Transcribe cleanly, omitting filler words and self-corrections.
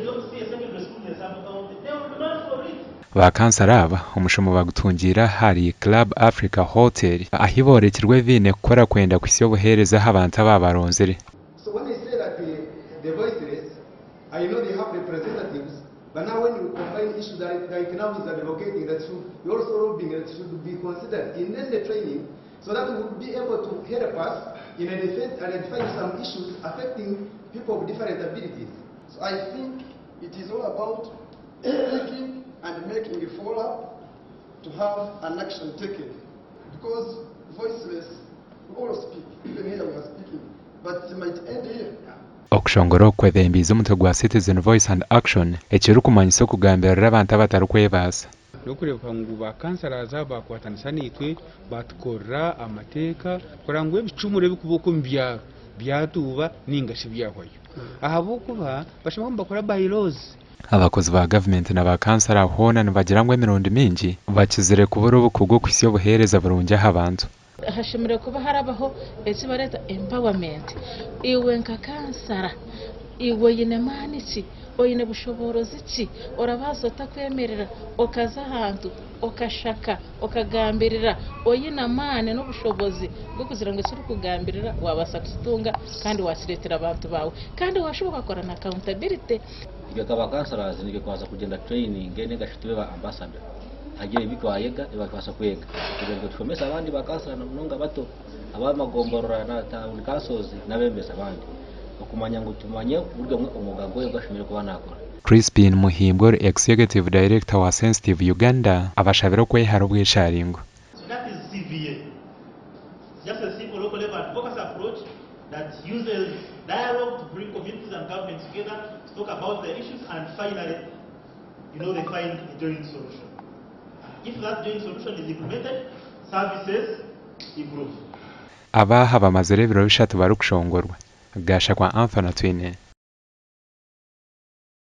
don't see a secondary school in the sub-county, they will demand for it. Ba kansara aba omushomo bagutungiire ahari Club Africa Hotel ahi boorekirwe ebi baine kukora kwenda kuhitsya obuheereza aha bantu abaabaronzire. So when I say that the, the voiceless, I know they have representatives, but now when you combine issues that like now he's advocating that should be also lobbying that should be considered in the training so that we would be able to help us in identifying some issues affecting people of different abilities. So I think it is all about speaking and making a follow-up to have an action taken. Because voiceless, we all speak, even here we are speaking, but it might end here. Okushongora oku kwebembiize omutwe gwa Citizen Voice and Action ekirikumanyisa okugambirira abantu abatarikwebaasa. N'okureebeka ngu ba councillors aba baakwatanisa naitwe baatukorera amateeka kureba ngu ebicumuro ebirikuba okwo omu byaro byatuuba nainga shi byahwayo ahabw'okuba bashoma nibakora by-laws. Abakozi ba gavumenti na ba kansara hoona nibagira ngu emirundi mingi bakizire kubura obukugu okuhitsya obuheereza burungi aha bantu. Hashemereire kuba harabaho eki bareeta empowerment. Iwe nka kansara, iwe oine maani ki? Oine bushoboorozi ki? Orabaasa ota kwemerera okaza ahantu okashaka, okagambirira oine amaani n'obushobozi bw'okugira ngu eki orikugambirira waabaasa kukitunga kandi waakireetera abantu baawe. Kandi waashuba okakora na accountability. Itwe nka ba councillors nitwe twaza kugyenda training ninga shi tube ba ambassador hagire ebi twayega ebi barikubaasa kwega kugira ngu tushomese abandi ba councillor na munonga abato ab'amagomborora na town councils n'abeebembezi abandi okumanya ngu tumanye buri omwe omwoga gwe ogu ashemereire kuba naakora. Crispin Muhimbwa ori Executive Director wa Sensitive Uganda abashabire okwehara obwesharingo. So that is CVA. It's just a simple local level advocacy approach that uses dialogue to bring communities and governments together to talk about their issues and finally, you know, they find a joint solution. If that joint solution is implemented, services improve. Aba aha bamazire ebiro bishatu barikushongorwa. Gashakwa Anthony Atwine.